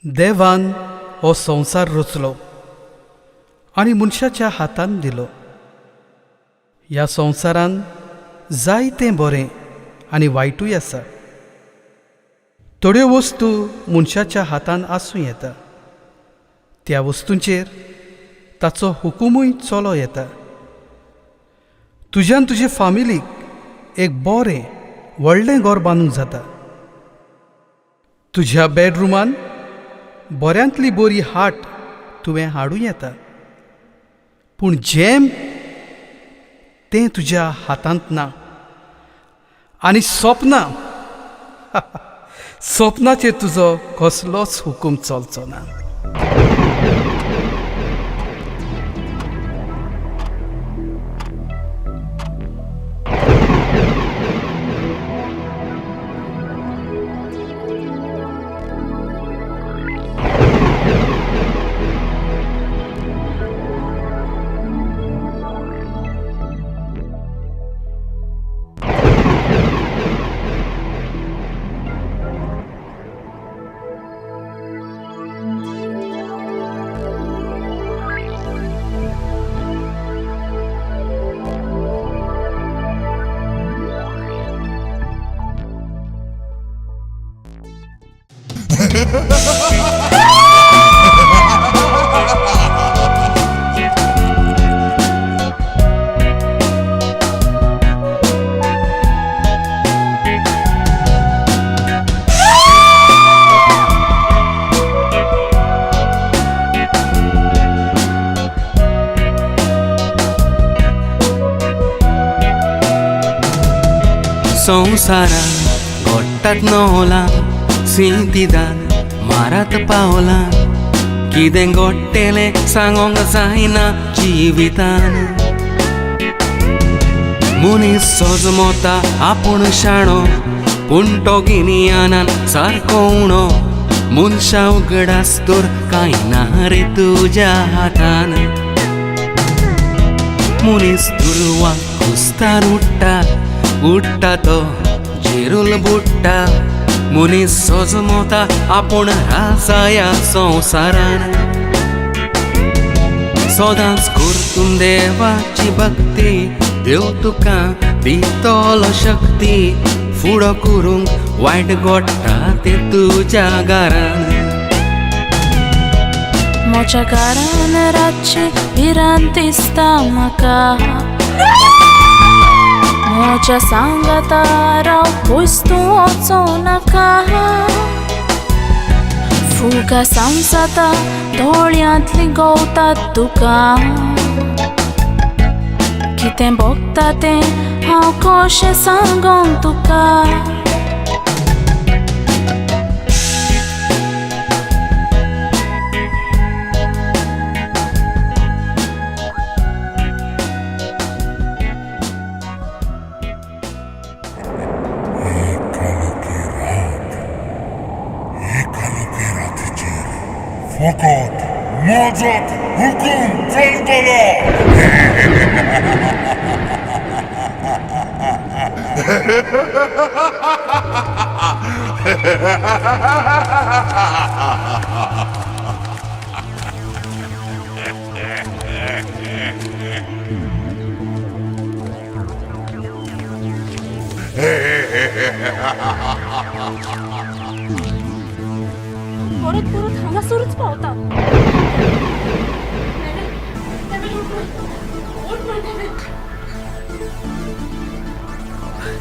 देवान हो संवसार रचलो आनी मनशाच्या हातान दिलो. ह्या संवसारान जायतें बरें आनी वायटूय आसा. थोड्यो वस्तू मनशाच्या हातान आसूं येता, त्या वस्तूंचेर ताचो हुकुमूय चलो येता. तुज्यान तुजे फामिलीक एक बरें व्हडलें घर बांदूंक जाता. तुज्या बेडरुमान बऱ्यांतली बरी हाट तुवें हाडूं येता, पूण जेम तें तुज्या हातांत ना. आनी सपनां सपनाचेर तुजो कसलोच हुकूम चलचो ना. संवसारा घोट्टात नवला सिंतिदान मारात पावला, कितें घडटलें सांगोंक जायना जिवितान. मनीस सजमता आपूण शाणो, पूण तो गिन्यानान सारको उणो. मनशा उगडास तर कांय ना रे तुज्या हातान. मनीस दुर्वा कुस्तार उडटा, उडटा तो झेरूल बुडटा. मनीस सजमता आपूण राजा ह्या संवसारान. सदांच करतून देवाची भक्ती, देव तुका दितलो शक्ती. फुडो करूंक वायट घडटा तें तुज्या घरान. म्हज्या घरान रातची भिरांत दिसता म्हाका. म्हज्या सांगाता राव पयस तूं वचूं नाका. फुगां समजता दोळ्यांतलीं गवतात तुका. कितें भोगता तें हांव कशें सांगोंक तुका. फकत म्हजोच हुकूम चलतलो. परत परत हांगासरूच पावता.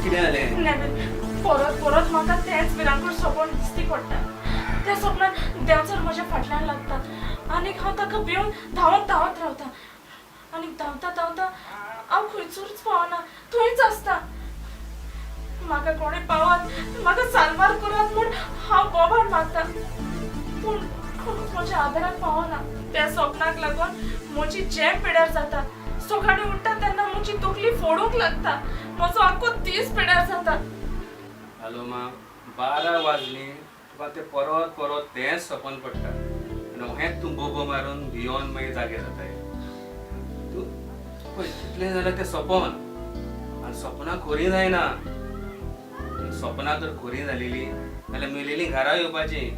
कितें जालें? परत परत म्हाका तेंच भिरांकूळ सपन दिश्टी पडटा. त्या सपनान देंवचार म्हज्या फाटल्यान लागता आनीक हांव ताका भिवन धांवत धांवत रावता. आनीक धांवता धांवता हांव खंयसरूच पावना, थंयच आसता. म्हाका कोणें पावात, म्हाका साल्वार करात म्हूण हांव बोबाळ मारता, पूण कोणूच म्हज्या आदाराक पावना. त्या सपनाक लागून म्हजी जेम पिड्यार जाता. सकाळीं उठ्ठा तेन्ना म्हजी तकली फोडूंक लागता. म्हजो आख्खो दीस पिड्यार जाता. हॅलो मा, 12 वाजलीं तुका तें परत परत तेंच सपन पडटा आनी हेंच तूं बोबो मारून भियोन मागीर जागे जाताय. तूं पळय कितलें जाल्यार तें सपन, आनी सपनां खरीं जायना. सपनां तर खरीं जालेलीं जाल्यार मेलेलीं घरा येवपाचीं.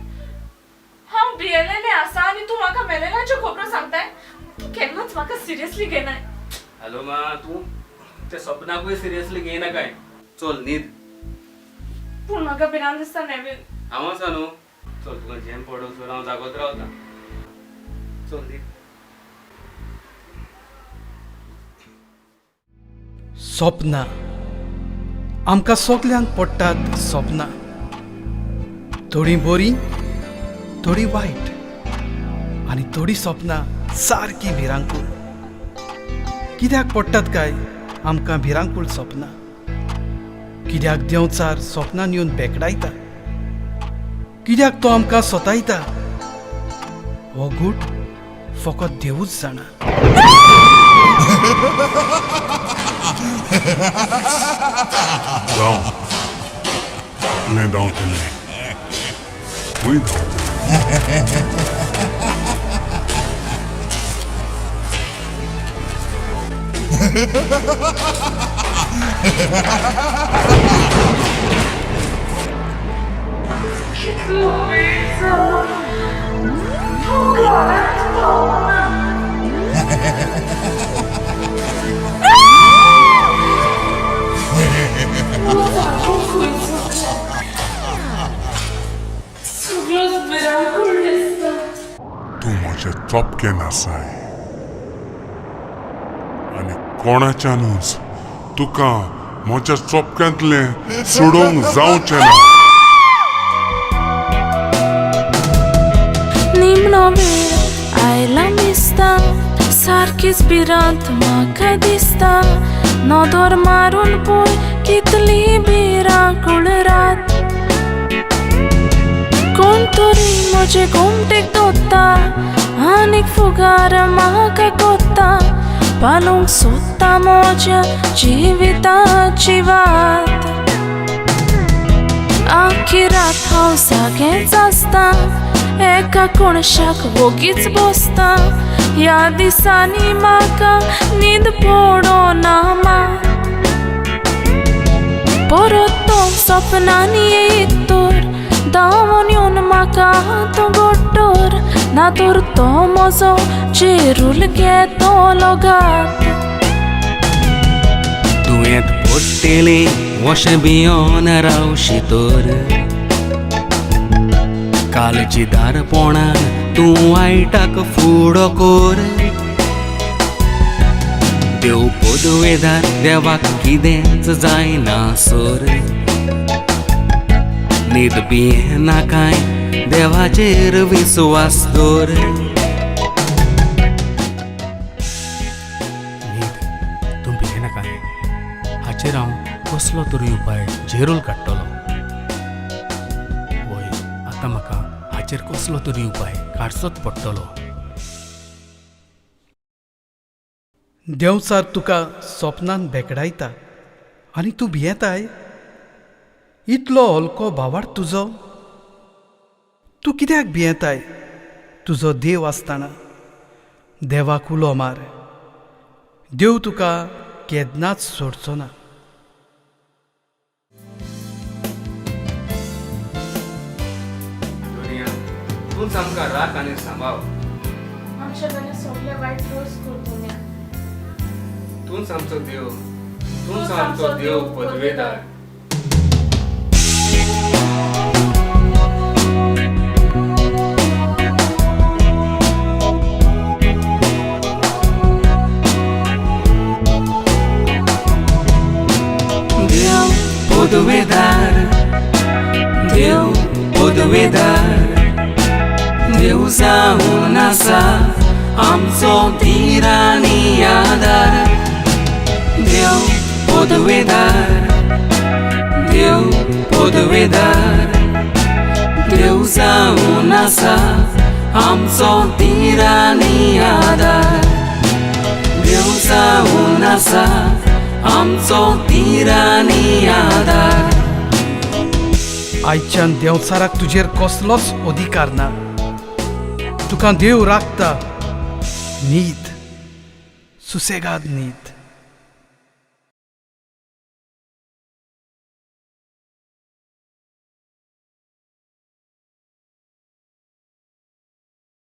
हांव भियेलेलें आसा आनी तूं म्हाका मेलेल्यांच्यो खबरो सांगताय. तूं केन्नाच म्हाका सिरियसली घेनाय. हॅलो मा, तूं ते सपनाकूय सिरियसली घेयना काय? चल न्हीद. पूण म्हाका भिरांत दिसता नेवील. हांव आसा न्हू, चल तुका झेम पडसर हांव जागोत रावता. चल न्हीद. सपनां आमकां सगल्यांक पडटात. सपनां थोडीं बरीं, थोडीं वायट आनी थोडीं सपनां सारकीं भिरांकूळ. कित्याक पडटात काय आमकां भिरांकूळ सपनां? कित्याक देंवचार सपनान येवन बेकडायता? कित्याक तो आमकां सतायता? हो गूट फकत देवूच जाणा. धांव, तुवें धांवतलें. खंय धांवतलें? कितलो वेळ जालो, तूं घरांत पावना. जागो खंय चुकला? सगळोच भिरांकूळ दिसता. तूं म्हज्या चोपकेन आसाय आनी कोणाच्यानूच तुका म्हज्या चोपक्यांतलें सोडोवंक जावचें ना. निमणो वेळ आयला दिसता, सारकीच भिरांत म्हाका दिसता. नदर मारून पळय कितली भिरांकूळ रात. कोण तरी म्हजे गोमटेक दोत्ता आनीक फुगार म्हाका कोत्ता. पालोवंक सोदता म्हज्या जिविताची वात. आखी रात हांव जागेंच आसता, एका कोणशाक वोगीच बसता. ह्या दिसांनी म्हाका न्हीद पडना मात. परत तो सपनांनी येयत तर धांवून येवन म्हाका तूं गोडटर, ना तर तो म्हजो चेरूल घेतलो घात. दुयेंत पडटलें वशें भियोन रावशी तर, कालची दारपोणान तूं वायटाक फुडो कर. देव पदवेदार, देवाक कितेंच जायना सर. न्हीद भियेना काय, देवाचेर विस्वास दवर. न्हीद, तूं भियेनाका. हाचेर हांव कसलो तरी उपाय जेरूल काडटलो. वय, आतां म्हाका हाचेर कसलो तरी उपाय काडचोच पडटलो. देंवचार तुका सपनान बेकडायता आनी तूं भियेताय? इतलो हलको भावार्थ तुजो? तूं कित्याक भियेताय तुजो देव आसतना? देवाक उलो मार, देव तुका केन्नाच सोडचो ना. दुनिया, तूंच आमकां राख आनी सांबाळ. आमच्या जाल्यार सगळे वायट रोज कर दुनिया. तूंच आमचो देव, तूंच आमचो देव पदवेदार. देव पदवेदार, देव पदवेदार, देव जावन आसा आमचो धीर आनी आदार. देव पदवेदार, देव पदवेदार, देव जावन आसा आमचो धीर आनी आदार. देव जावन आसा आमचो धीर आनी आदार. आयच्यान देंवचाराक तुजेर कसलोच अधिकार ना. तुका देव राखता. न्हीद, सुसेगाद न्हीद.